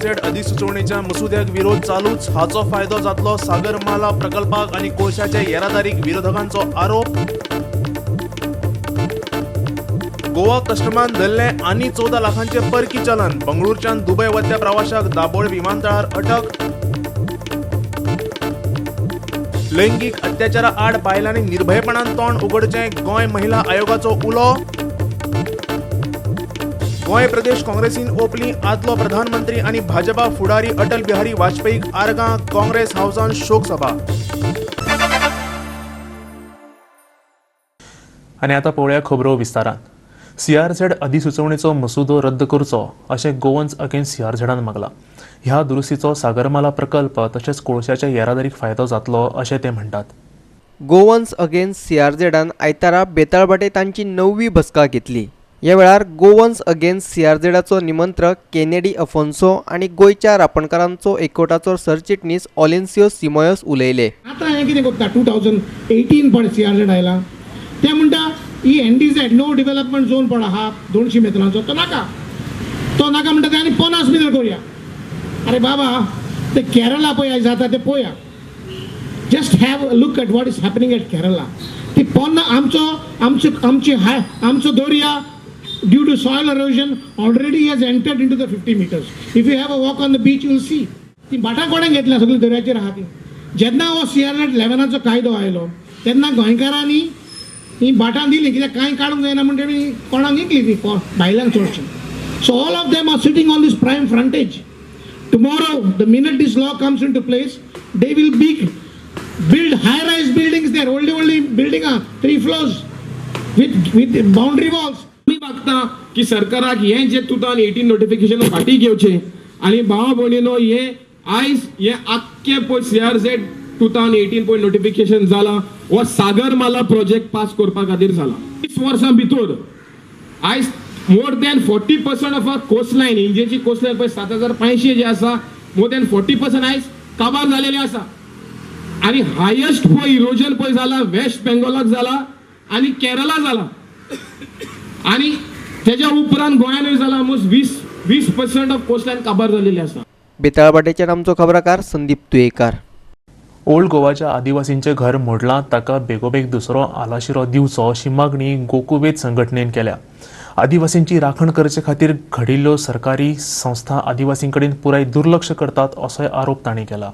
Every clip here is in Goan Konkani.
सीआरझेड अधिसुचोवणेच्या मसुद्याक विरोध चालूच. हाचो फायदो जातलो सागरमाला प्रकल्पाक आनी कोळशाचे येरादारीक, विरोधकांचो आरोप. गोवा कस्टमान धरलें आनी 14 लाखांचे परकी चलन. बंगळुरूच्यान दुबय वतल्या प्रवाशाक दाबोळे विमानतळार अटक. लैंगीक अत्याचारा आड बायलांनी निर्भयपणान तोंड उगडचें, गोंय महिला आयोगाचो उलो. गोंय प्रदेश काँग्रेसीन ओपली आदलो प्रधानमंत्री आनी भाजपा फुडारी अटल बिहारी वाजपेयीक आर्गां. काँग्रेस हावसान शोकसभा. आनी आतां पळोवया खबरो विस्तारान. सीआरझेड अधिसुचोवणेचो मसुदो रद्द करचो अशें गोवन्स अगेन्स्ट सीआरझेडान मागलां. ह्या दुरुस्तीचो सागरमाला प्रकल्प तशेंच कोळशाच्या येरादारीक फायदो जातलो अशें ते म्हणटात. गोवन्स अगेन्स्ट सीआरझेडान आयतारा बेताळबाटे तांची 9वी बसका घेतली. ह्या वेळार गोवन्स अगेन्स्ट सीआरझेडाचो निमंत्रक केनेडी अफोन्सो आनी गोंयच्या रापणकारांचो एकवटाचो सरचिटणीस ऑलेन्सियो सिमोयस उलयले. आतां हें कितें करता, 2018 पळय सीआरझेड आयला, ते म्हणटा ही एनडीझेड नो डेव्हलपमेंट झोन पळय आहा 200 मिटरांचो, तो नाका, तो नाका म्हणटा ते आनी 50 मिटर करुया. अरे बाबा, ते केरला पळय जाता ते पळया. Just have a look at what is happening at Kerala. ती पोन्ना आमचो आमचो आमची हाय आमचो दर्या due to soil erosion already has entered into the 50 meters. If you have a walk on the beach, you will see. ती भाटां कोणें घेतल्या, सगळीं दर्याचेर आहा ती. जेन्ना हो सीआरझेड 11चो कायदो आयलो तेन्ना गोंयकारांनी ही भाटां दिली, कित्याक कांय काडूंक जायना म्हणटा कोणाक विकली ती, भायल्यांक चडशी. So all of them are sitting on this prime frontage. Tomorrow, the minute this law comes into place, they will be build high rise buildings there, व्हडली व्हडली बिल्डिंगां, 3 floors with boundary walls. आमी मागता की सरकाराक हें जे 2018 नोटिफिकेशन फाटीं घेवचें. आनी भावा भयणीनो, हें आयज हें आख्खें पळय सीआरझेड 2018 पळय नोटिफिकेशन जाला, हो सागरमाला प्रोजेक्ट पास करपा खातीर जाला. 20 वर्सां भितर आयज more than 40% of our coastline, इंडियेची coastline पळय 7500 जे आसा, मोर दॅन 40% आयज काबार जालेले आसा. आनी हायेस्ट पळय इरोजन पळय जाला वेस्ट बेंगॉलाक जाला आनी केरला जाला, आनी तेज्या उपरांत गोंयानूय जाला. ऑलमोस्ट 20% ऑफ कोस्टलायन काबार जालेली आसा. बेताळबाटेच्यान आमचो खबराकार संदीप तुयेकार. ओल्ड गोवाच्या आदिवासींचें घर मोडलां ताका बेगोबेग दुसरो आलाशिरो दिवचो अशी मागणी गोकुवेद संघटनेन केल्या. आदिवासींची राखण करचे खातीर घडिल्ल्यो सरकारी संस्था आदिवासीं कडेन पुराय दुर्लक्ष करतात असोय आरोप तांणी केला.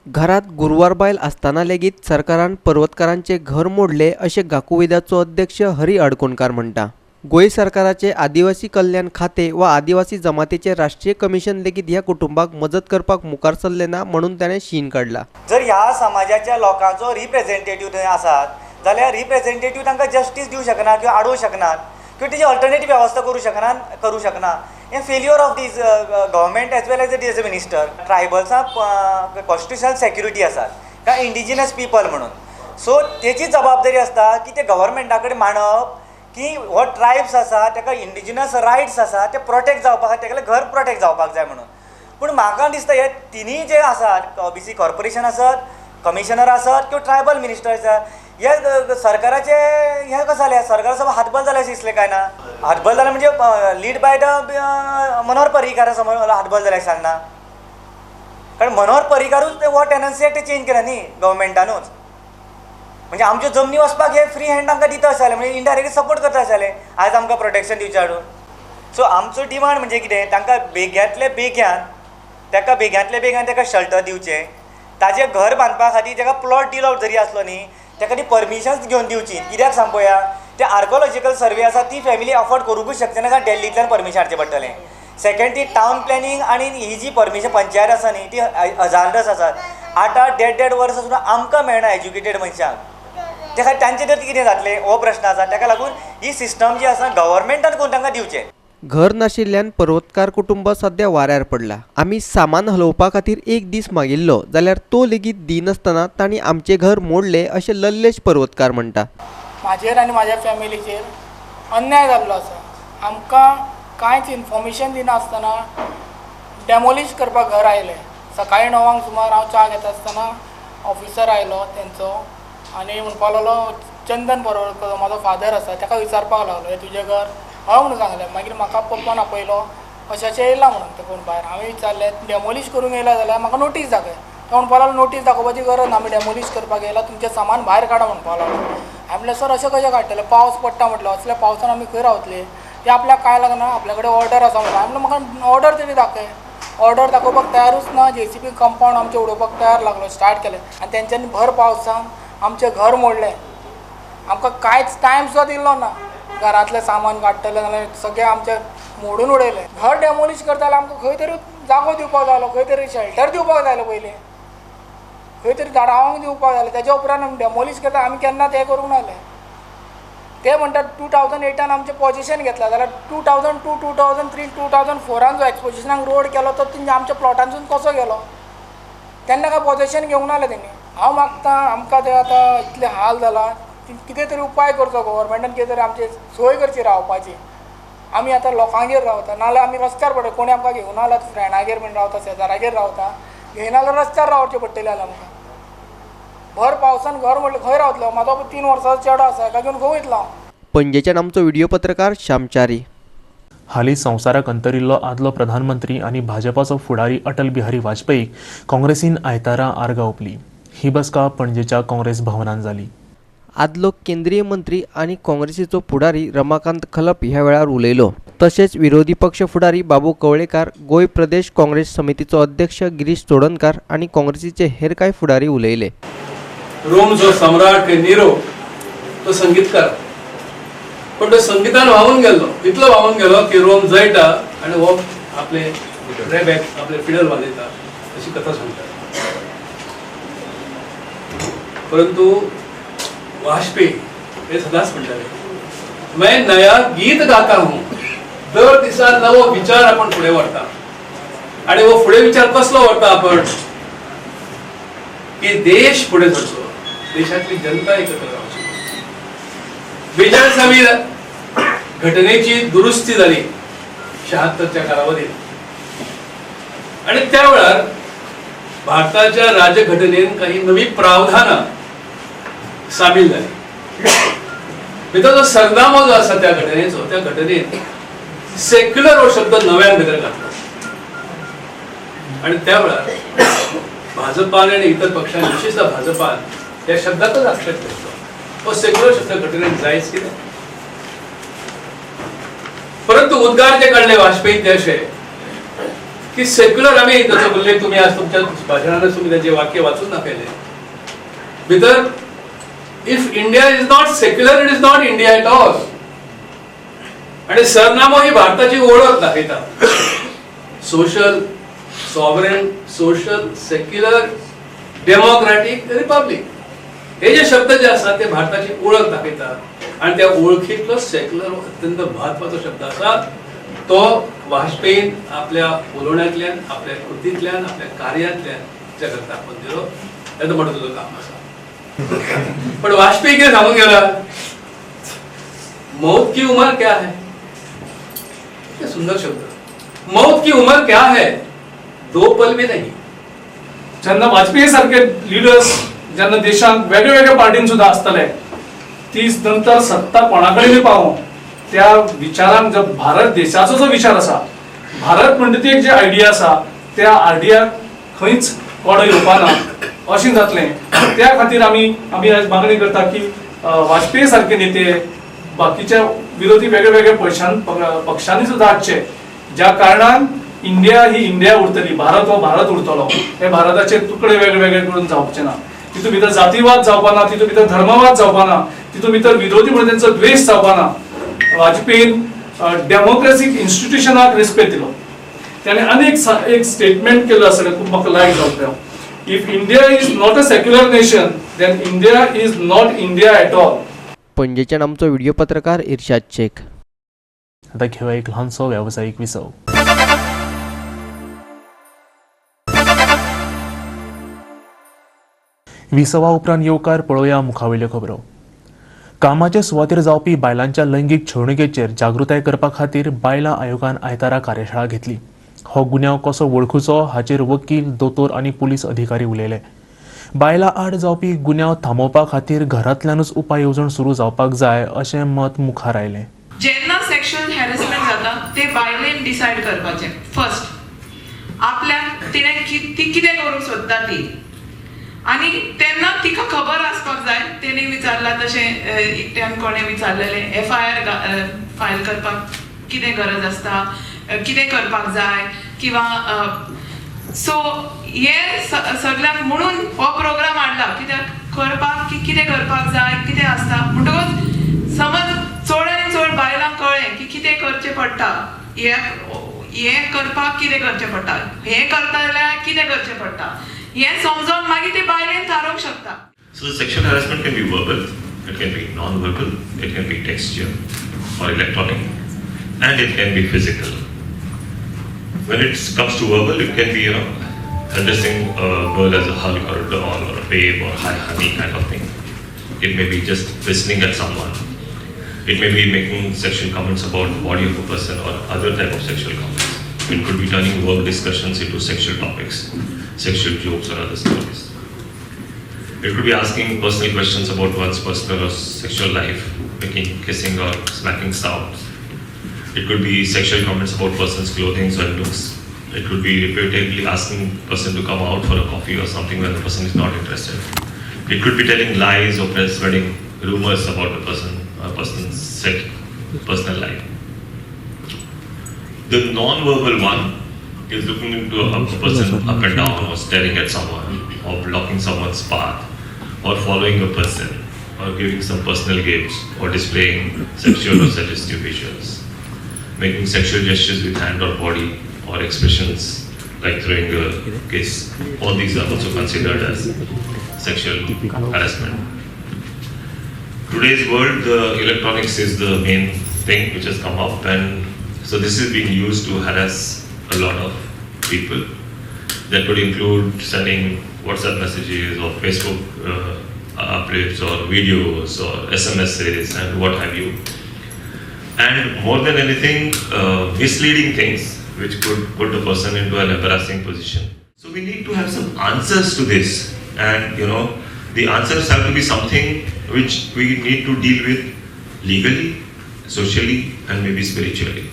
घरात गुरवार बायल आसतना लेगीत सरकारान पर्वतकारांचे घर मोडले अशें गाकुवेदाचो अध्यक्ष हरी आडकोणकार म्हणटा. गोंय सरकाराचे आदिवासी कल्याण खाते वा आदिवासी जमातीचे राष्ट्रीय कमिशन लेगीत ह्या कुटुंबाक मजत करपाक मुखार सरले ना म्हणून ताणें शीण काडला. जर ह्या समाजाच्या लोकांचो रिप्रेझेंटेटीव थंय आसात जाल्यार रिप्रेझेंटेटीव तांकां जस्टीस दिवंक शकना किंवा आडोवंक शकनात किंवा तेजी अल्टरनेटीव वेवस्था करूं शकना. हें failure of this government as well as this minister. ट्रायबल्सांक constitutional security आसात काय इंडिजिनस पिपल म्हणून, सो तेजी जबाबदारी आसता की ते गव्हर्मेंटा कडेन मांडप की हो ट्रायब्स आसा, ताका इंडिजिनस रायट्स आसा, ते प्रोटेक्ट जावपा खातीर तेगेलें घर प्रोटेक्ट जावपाक जाय म्हणून. पूण म्हाका दिसता हे तिनूय जे आसात, ओबीसी कॉर्पोरेशन आसत, कमिशनर आसत किंवा ट्रायबल मिनिस्टर आसत, हे सरकाराचे हें कशें जालें, सरकार सगळो हातबल जालें अशें दिसलें काय ना? हातबल जालें म्हणजे lead by the Manohar Parrikar समज हातबल जालें अशें सांगना, कारण मनोहर पर्रीकारूच ते हो टेनन्सी एक्ट चेंज केला न्ही गव्हर्मेंटानूच. म्हणजे आमच्यो जमनी वचपाक हे फ्री हँड तांकां दिता अशें जालें, म्हणजे इनडायरेक्टली सपोर्ट करता अशें जालें आयज आमकां प्रोटेक्शन दिवचें हाडून. सो आमचो डिमांड म्हणजे कितें, तांकां बेग्यांतले बेग्यान ताका बेग्यांतले बेग्यान ताका शेल्टर दिवचें. ताजें घर बांदपा खातीर ताका प्लॉट दिलो जरी आसलो न्ही, ताका ती परमिशन्स घेवन दिवची. कित्याक सांग पळोवया, ते आर्कोलॉजिकल सर्वे आसा, ती फॅमिली अफोर्ड करूंकूच शकचे ना, कारण दिल्लींतल्यान परमिशन हाडचें पडटलें. सेकंड, ती टावन प्लॅनिंग आनी ही जी परमिशन पंचायत आसा न्ही, ती हजार्डस आसात. आठ आठ देड देड वर्सां सुद्दां आमकां मेळना एज्युकेटेड मनशांक. त्या खातीर तांचें तर कितें जातलें हो प्रश्न आसा. ताका लागून ही सिस्टम जी आसा गव्हर्मेंटान करून तांकां दिवचें. घर नाशिल्ल्यान पर्वतकार कुटुंब सध्या वाऱ्यार पडला. आमी सामान हलोवपा खातीर एक दीस मागिल्लो जाल्यार तो लेगीत दिनासतना तांणी आमचें घर मोडलें अशें लल्लेश पर्वतकार म्हणटा. म्हाजेर आनी म्हाज्या फॅमिलीचेर अन्याय जाल्लो आसा. आमकां कांयच इन्फॉर्मेशन दिनासतना डेमोलिश करपाक घर आयलें. सकाळी 9 सुमार हांव च्या घेता आसतना ऑफिसर आयलो तेंचो आनी म्हणपाक लागलो, चंदन पर्वतकर म्हाजो फादर आसा, ताका विचारपाक लागलो, हें तुजें घर? हय म्हणून सांगलें. मागीर म्हाका पप्पान आपयलो. अशें अशें येयला म्हणून ते कोण भायर. हांवें विचारलें डेमोलिश करूंक येयला जाल्यार म्हाका नोटीस दाखय. तो म्हणपाक लागलो नोटीस दाखोवपाची गरज ना, आमी डेमोलिश करपाक येयला, तुमचें सामान भायर काडा म्हणपाक लागलो. हांवें म्हणलें सर अशें कशें काडटलें, पावस पडटा म्हटलो, असल्या पावसान आमी खंय रावतले, तें आपल्याक कांय लागना, आपल्या कडेन ऑर्डर आसा म्हणलें. हांवें म्हणलें म्हाका ऑर्डर तरी दाखय. ऑर्डर दाखोवपाक तयारूच ना. जेसीबी कंपावंड आमचें उडोवपाक तयार लागलो, स्टार्ट केलें आनी तेंच्यांनी भर पावसान आमचें घर मोडलें. आमकां कांयच टायम सुद्दां दिल्लो ना. घरांतलें सामान काडटलें जाल्यार सगळें आमचें मोडून उडयलें. घर डेमोलिश करता जाल्यार आमकां खंय तरी जागो दिवपाक जालो, खंय तरी शेल्टर दिवपाक जाय पयलीं, खंय तरी रावंक दिवपाक जालें. तेज्या उपरांत आमी डेमोलिश करता आमी केन्ना तें करूंक नासलें. ते म्हणटात 2008 आमचें पोजिशन घेतलां जाल्यार 2002, 2003, 2004 जो एक्सपोजिशनाक रोड केलो तो तेंच्या आमच्या प्लॉटांतसून कसो गेलो, तेन्ना काय पोजिशन घेवंक नासलें तेणी. हांव मागता आमकां ते आतां इतले हाल जाला, कितें तरी उपाय करचो गव्हर्मेंटान, कितें तरी आमची सोय करची रावपाची. आमी आतां लोकांगेर रावता, नाजाल्यार आमी रस्त्यार पडटा. कोणी आमकां घेवना जाल्यार फ्रेंडागेर बीन रावता, शेजारागेर रावता, घेयना जाल्यार रस्त्यार रावचें पडटलें जाल्यार आमकां. भर पावसान घर म्हणलें खंय रावतलो, म्हाजो 3 वर्सांचो चेडो आसा, हेका घेवन खंय वयतलो हांव. पणजेच्यान आमचो व्हिडिओ पत्रकार श्यामचारी. हालीं संवसाराक अंतरिल्लो आदलो प्रधानमंत्री आनी भाजपाचो फुडारी अटल बिहारी वाजपेयीक काँग्रेसीन आयतारा आर्गां ओंपली. ही बसका पणजेच्या काँग्रेस भवनान जाली. आदलो केंद्रीय मंत्री आनी काँग्रेसीचो फुडारी रमाकांत खलप ह्या वेळार उलयलो. तशेंच विरोधी पक्ष फुडारी बाबू कवळेकार, गोंय प्रदेश काँग्रेस समितीचो अध्यक्ष गिरीश चोडणकार आनी काँग्रेसीचे हेर कांय फुडारी उलयले. रोमचो सम्राट निरो तो संगीतकार, पण तो संगीतान व्हांवून गेल्लो, इतलो व्हांवून गेलो की रोम जळटा आनी हो आपले रेबॅक आपले फिडल वाजयता अशी कथा सांगता. परंतु वाजपेयी हे सदांच म्हणटाले, मैं नया गीत गाता हूं. दर दिसा नवो विचार आपण फुडें व्हरता आनी हो फुडें विचार कसलो व्हरता आपण, की देश फुडें सरचो, देशातली जनता एकत्र रावची. 42 घटनेची दुरुस्ती जाली 76च्या कालावधीत आणि त्या वेळार भारताच्या राज्यघटनेन काही नवी प्रावधानां सामील जाली. भितर जो सरनामो जो आसा त्या घटनेचो, त्या घटनेन सेक्युलर हो शब्द नव्यान भितर घातला आणि त्या वेळार भाजपान आणि इतर पक्षांनी, विशेषतः भाजपान या शब्दाचाच आक्षेप घेतलो. हो सेक्युलर शब्द घटनेत जायच कितें. परंतु उद्गार जे काडले वाजपेयी ते अशे की सेक्युलर, आमी ताचो उल्लेख तुमी आज तुमच्या भाशणानच तुमी ताचे वाक्य वाचून दाखयलें. भितर if India is not secular it is not India at all. आणि सरनामो ही भारताची ओळख दाखयता. Social, sovereign, social, secular, democratic republic हे जे शब्द जे आसा ते भारताची ओळख दाखयता आणि त्या ओळखीतलो सेक्युलर अत्यंत महत्वाचो शब्द आसा. तो वाजपेयीन आपल्या उलोवण्यांतल्यान, आपल्या कृतींतल्यान, आपल्या कार्यांतल्यान जगाक दाखोवन दिलो. हें मोठो तुजो काम आसा. पण वाजपेयी कितें सांगून गेला, मौत की उमर क्या है. क्या सुंदर शब्द, मौत की उमर क्या है, 2 पल भी नहीं. जेन्ना वाजपेयी सारखे लिडर्स जेन्ना देशांत वेगळे वेगळे पार्टीन सुद्दां आसतले, ती नंतर सत्ता कोणा कडेन पावों त्या विचारांक, जो भारत देशाचो जो विचार आसा, भारत म्हणटा ती एक जी आयडिया आसा, त्या आयडियाक खंयच कोडो येवपा ना अशें जातलें. त्या खातीर आमी आमी आयज मागणी करता की वाजपेयी सारखे नेते बाकीच्या विरोधी वेगळे वेगळे पक्षांनी सुद्दां हाडचे, ज्या कारणान इंडिया ही इंडिया उरतली, भारत हो भारत उरतलो. हे भारताचे तुकडे वेगळे वेगळे करून जावचे ना, तितून भितर जातीवाद जावपा ना, तितून भितर धर्मवाद जावपा ना, तितून भितर विरोधी म्हणून तेंचो द्वेश जावपा ना. वाजपेयीन डेमोक्रेसीक इन्स्टिट्युशनाक रिस्पेक्ट दिलो. त्याने अनेक एक स्टेटमेंट केलं आसा खूब म्हाका लायक जावं, if India is not a secular nation then India is not India at all. पणजेच्यान आमचो व्हिडिओ पत्रकार इर्शाद शेख. आता घेऊया एक ल्हानसो व्यावसायिक विसव. विसवा उपरांत येवकार पळोवया मुखावयल्यो खबरो. कामाचे सुवातेर जावपी बायलांच्या लैंगीक छळणुकेचेर जागृताय करपा खातीर बायलां आयोगान आयतारा कार्यशाळा घेतली. हो गुन्यांव कसो वळखुचो हाचेर वकील, दोतोर आनी पुलीस अधिकारी उलयले. बायलां आड जावपी गुन्यांव थांबोवपा खातीर घरांतल्यानूच उपाय येवजण सुरू जावपाक जाय अशें मत मुखार आयलें. जेन्ना सेक्शुअल हॅरेसमेंट जाता ते बायलेन बायलेन डिसायड करपाचें फर्स्ट आपल्याक तिणें ती कितें करूंक सोदता ती. आनी तेन्ना तिका खबर आसपाक जाय. तेणी विचारलां तशें, एकट्यान कोणें विचारलेलें, एफआयआर फायल करपाक कितें गरज आसता, कितें करपाक जाय किंवा सो हे सगळ्यांक म्हणून हो प्रोग्राम हाडला, कित्याक करपाक की कितें करपाक जाय, कितें आसता. म्हणटकूच समज चड आनी चड बायलांक कळ्ळें की कितें करचें पडटा, हे हें करपाक कितें करचें पडटा, हें करता जाल्यार कितें करचें पडटा, हें समजोन मागीर ते बायलेन थारोवंक शकता. So the sexual harassment can be verbal, it can be non-verbal, it can be textual or electronic, and it can be physical. When it comes to verbal, it can be addressing a girl as a Hulk or a doll or a babe or hi honey kind of thing. It may be just whistling at someone. It may be making sexual comments about the body of a person or other type of sexual comments. It could be turning work discussions into sexual topics, sexual jokes or other stories. It could be asking personal questions about one's personal or sexual life, making kissing or smacking sounds. It could be sexual comments about person's clothing and looks. It could be repeatedly asking person to come out for a coffee or something when the person is not interested. It could be telling lies or spreading rumors about a person's personal life. The non-verbal one is looking into a person up and down or staring at someone or blocking someone's path or following a person or giving some personal gifts or displaying sexual or suggestive visuals, making sexual gestures with hand or body or expressions like throwing a kiss. All these are also considered as sexual harassment. Today's world, the electronics is the main thing which has come up, and so this is being used to harass a lot of people. That could include sending WhatsApp messages or Facebook updates or videos or SMSs and what have you. And more than anything, misleading things which could put the person into an embarrassing position. So we need to have some answers to this, and the answers have to be something which we need to deal with legally, socially, and maybe spiritually.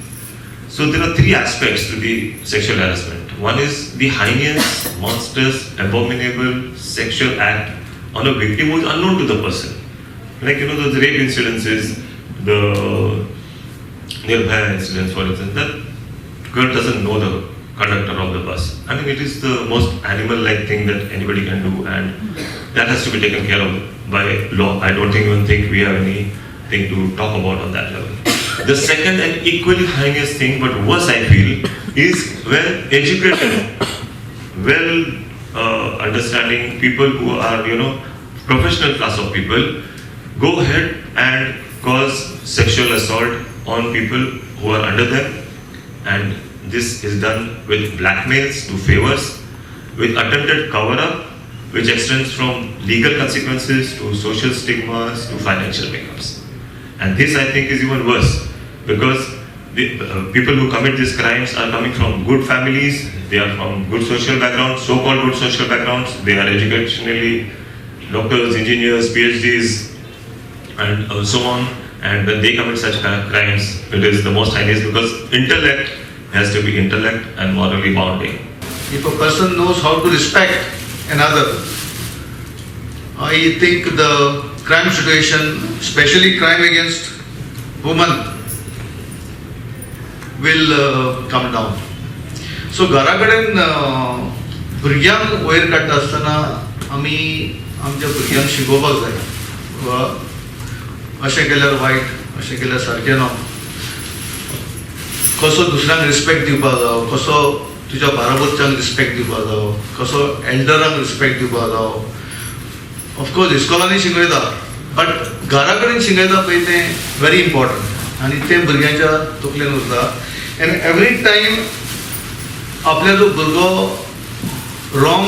So there are three aspects to the sexual harassment. One is the heinous, monstrous, abominable sexual act on a victim who is unknown to the person. Like those rape incidences, the Nirbhaya incidents, for instance, that girl doesn't know the conductor of the bus. I mean, it is the most animal-like thing that anybody can do, and that has to be taken care of by law. I don't even think we have anything to talk about on that level. The second and equally heinous thing, but worse I feel, is when educated, well understanding people who are, professional class of people, go ahead and cause sexual assault on people who are under them, and this is done with blackmails to favors, with attempted cover-up, which extends from legal consequences to social stigmas to financial makeups. And this, I think, is even worse, because the people who commit these crimes are coming from good families, they are from good social backgrounds, so-called good social backgrounds, they are educationally doctors, engineers, PhDs, and so on. And when they commit such crimes, it is the most heinous, because intellect has to be intellect and morally bounding. If a person knows how to respect another, I think the crime situation, especially crime against women, will come down. So घरा कडेन भुरग्यांक वयर काडटा आसतना आमी आमच्या भुरग्यांक शिकोवपाक जाय, अशें केल्यार वायट, अशें केल्यार सारकें ना, कसो दुसऱ्यांक रिस्पेक्ट दिवपाक जावो, कसो तुज्या बाराबरच्यांक रिस्पेक्ट दिवपाक जावो, कसो एल्डरांक रिस्पेक्ट दिवपाक जावो. ऑफकोर्स इस्कॉलांनी शिकयता, बट घरा कडेन शिकयता पळय तें व्हेरी इम्पॉर्टंट, आनी तें भुरग्यांच्या तकलेन उरता. एंड एवरी टायम आपल्यालो भुरगो रॉंग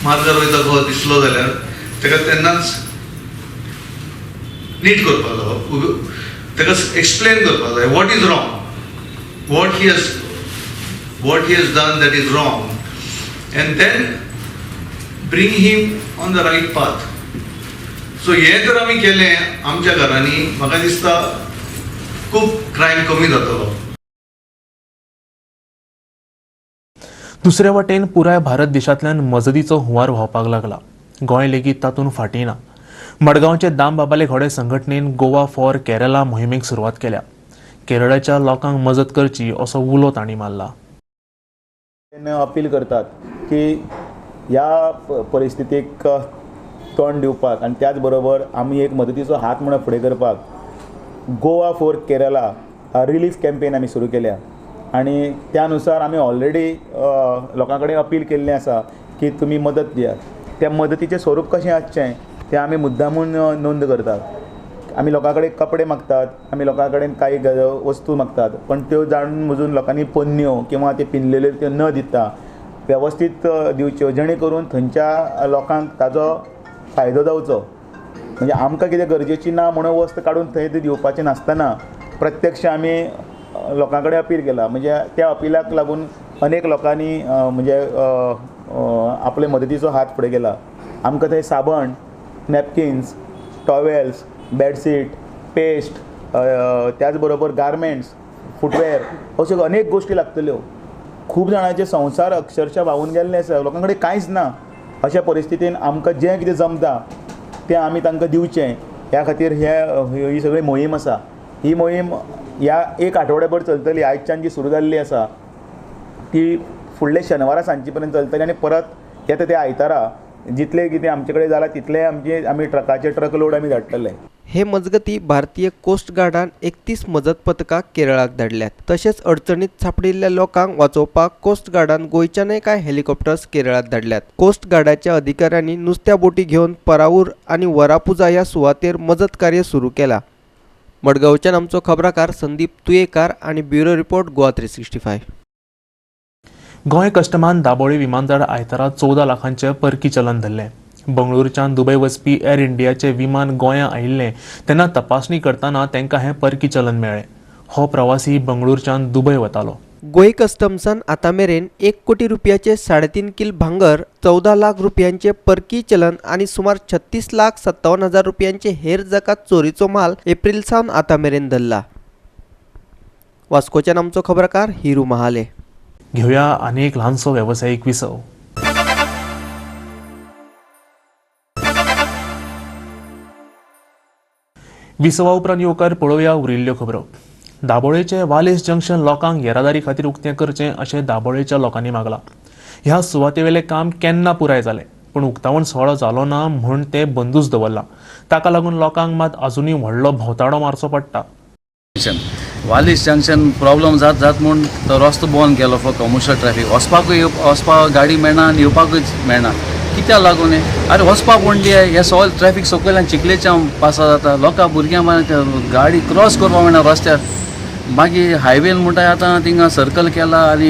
मार्गार वयता कसो दिसलो जाल्यार ताका तेन्नाच नीट करपाक जावो, ताका एक्सप्लेन करपाक जाय what is wrong, what he has done that is wrong, and then bring him on the right path. So हें जर आमी केलें आमच्या घरांनी, म्हाका दिसता खूब क्रायम कमी जातलो. दुसरे वटेन पुराय भारत देशांतल्यान मजतीचो हुंवार व्हांवपाक लागला. गोंय लेगीत तातूंत फाटीं ना. मडगांवचे दामबाबाले घोडे संघटनेन गोवा फॉर केरला मोहिमेक सुरवात केल्या. केरळाच्या लोकांक मजत करची असो उलो तांणी मारला. अपील करतात की ह्या परिस्थितीक तोंड दिवपाक आनी त्याच बरोबर आमी एक मदतीचो हात म्हणून फुडें करपाक Goa for Kerala relief campaign आमी सुरू केल्या आनी त्या नुसार आमी ऑलरेडी लोकां कडेन अपील केल्लें आसा की तुमी मदत दियात. त्या मदतीचें स्वरूप कशें आसचें तें आमी मुद्दामून नोंद करतात. आमी लोकां कडेन कपडे मागतात, आमी लोकां कडेन कांय वस्तू मागतात, पण त्यो जाणून बुजून लोकांनी पोन्न्यो किंवा ते पिनलेल्यो त्यो न दिता वेवस्थीत दिवच्यो, जेणे करून थंयच्या लोकांक ताजो फायदो जावचो. म्हणजे आमकां कितें गरजेची ना म्हणून वस्त काडून थंय ती दिवपाचें नासतना प्रत्यक्ष आमी लोकां कडेन अपील केला. म्हणजे त्या अपिलाक लागून अनेक लोकांनी म्हणजे आपले मदतीचो हात फुडें केला. आमकां थंय साबण, नॅपकिन्स, टॉवेल्स, बेडशीट, पेस्ट, त्याच बरोबर गार्मेंट्स, फुटवेअर अश्यो अनेक गोश्टी लागतल्यो. खूब जाणांचे संवसार अक्षरशः व्हांवून गेल्ले आसा, लोकां कडेन कांयच ना. अशा परिस्थितीन आमकां जें कितें जमता तें आमी तांकां दिवचें ह्या खातीर ही सगळी मोहीम आसा. ही मोहीम ह्या एक आठवड्याभर चलतली. आयच्यान जी सुरू जाल्ली आसा ती फुडले शेनवारा सांजचे पर्यंत चलतली आनी परत येता ते आयतारा जितले कितें आमचे कडेन जालां तितले आमचे आमी ट्रकाचे ट्रक लोड आमी धाडटले. हे मजगती भारतीय कोस्ट गार्डान 31 मजत पथकां केरळाक धाडल्यात. तशेंच अडचणीत सांपडिल्ल्या लोकांक वाचोवपाक कोस्ट गार्डान गोंयच्यानय कांय हेलिकॉप्टर्स केरळांत धाडल्यात. कोस्ट गार्डाच्या अधिकाऱ्यांनी नुस्त्या बोटी घेवन परावूर आनी वरापुजा ह्या सुवातेर मजत कार्य सुरू केलां. मडगांवच्यान आमचो खबराकार संदीप तुयेकार आनी ब्युरो रिपोर्ट गोवा 365. गोंय कस्टमान दाबोळी विमानतळ आयतारा 14 लाखांचे परकी चलन धरलें. बंगळुरूच्यान दुबय वचपी एअर इंडियाचें विमान गोंयां आयिल्लें तेन्ना तपासणी करतना तांकां हें परकी चलन मेळ्ळें. हो प्रवासी बंगळुरूच्यान दुबय वतालो. गोंय कस्टम्सान आतां मेरेन 1 कोटी रुपयाचे 3.5 किल भांगर, 14 लाख रुपयांचे परकी चलन आनी सुमार 36,57,000 रुपयांचे हेर जकात चोरीचो माल एप्रिल सावन आतां मेरेन धरला. वास्कोच्यान आमचो खबरकार हिरू महाले. घेवया आनी एक ल्हानसो वेवसायीक विसव. विसवा उपरांत येवकार पळोवया उरिल्ल्यो खबरो. दाबोळेचे वालेस जंक्शन लोकांक येरादारी खातीर उक्तें करचें अशें दाबोळेच्या लोकांनी मागलां. ह्या सुवातेवेलें काम केन्ना पुराय जालें पूण उक्तावण सुवाळो जालो ना म्हूण तें बंदूच दवरलां. ताका लागून लोकांक मात अजुनूय व्हडलो भोंवताडो मारचो पडटा. वालीस जंक्शन प्रॉब्लम जात जात म्हूण तो रस्तो बंद केलो फॉर कमर्शियल ट्रॅफिक. वचपाकूय वचपाक गाडी मेळना आनी येवपाकूय मेळना. कित्याक लागून हें? आरे वचपाक कोण हे सगळें ट्रॅफिक सकयल्यान चिखलेच्यान पासार जाता. लोकां भुरग्यांक गाडी क्रॉस करपाक मेळना रस्त्यार. मागीर हायवेन म्हणटा आतां थिंगा सर्कल केला आनी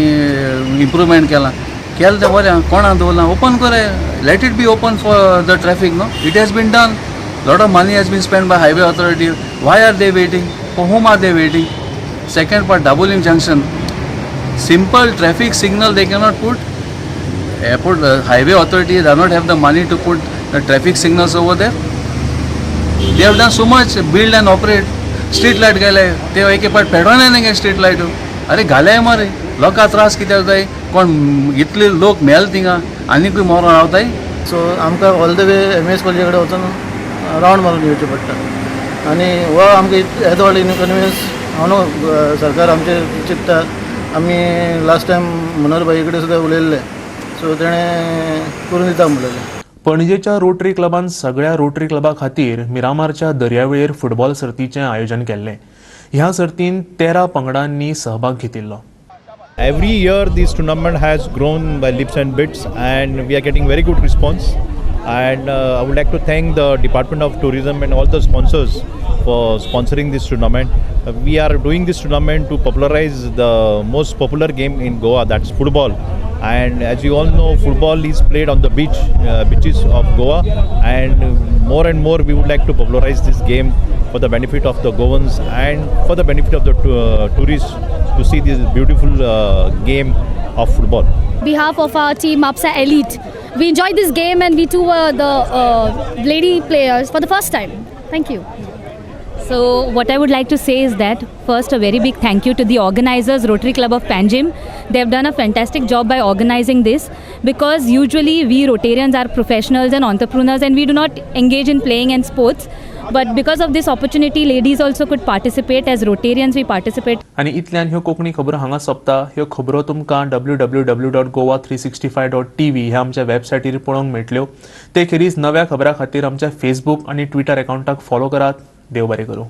इम्प्रुवमेंट केलां. केलें तें बरें, कोणाक दवरलां ओपन करे, let it be open for the traffic. No, it has been done, lot of money has been spend by highway authority. Why are they waiting? For whom are they waiting? Second part, Dabolim junction, simple traffic signal they cannot put. Airport highway authority does not have the money to put the traffic signals over there. They have done so much, build and operate. Street light घाले ते एके पाट पेडोना न्ही स्ट्रीट लायट. अरे घाले मरे, लोकां त्रास कित्याक जाय? कोण इतले लोक मेल थिंगा आनीकूय मरोन रावताय. सो आमकां all the way M S कॉलेजी कडेन वचून रावंड मारून येवचें पडटा आनी हो आमकां येदो व्हडलो इनकन्विनियन्स हांव न्हू सरकार आमचें चिंत्ता. आमी लास्ट टायम मनोहर भाई कडेन सुद्दां उलयल्ले, सो तेणें करून दिता म्हणलेलें. पणजेच्या रोटरी क्लबान सगळ्या रोटरी क्लबा खातीर मिरामारच्या दर्यावेळेर फुटबॉल सर्तीचें आयोजन केल्लें. ह्या सर्तीन 13 पंगडांनी सहभाग घेतिल्लो. Every year this tournament has grown by leaps and bits and we are getting very good response. And I would like to thank the Department of Tourism and all the sponsors for sponsoring this tournament. We are doing this tournament to popularize the most popular game in Goa, that's football. And as you all know, football is played on the beaches of Goa, and more we would like to popularize this game for the benefit of the Goans and for the benefit of the tourists to see this beautiful game of football. On behalf of our team Mapsa Elite, we enjoyed this game and we too were the lady players for the first time. Thank you. So, what I would like to say is that first, a very big thank you to the organizers, Rotary Club of Panjim. They have done a fantastic job by organizing this because usually we Rotarians are professionals and entrepreneurs and we do not engage in playing and sports. But because of this opportunity, ladies also could participate. As Rotarians, we participate. आनी इतल्यान ह्यो कोंकणी खबरो हांगा सोंपता. ह्यो खबरो तुमकां www.goa365.tv ह्या आमच्या वेबसायटीर पळोवंक मेळटल्यो. ते खेरीज नव्या खबरां खातीर आमच्या फेसबूक आनी ट्विटर एकावंटाक फॉलो करात. देव बरें करूं.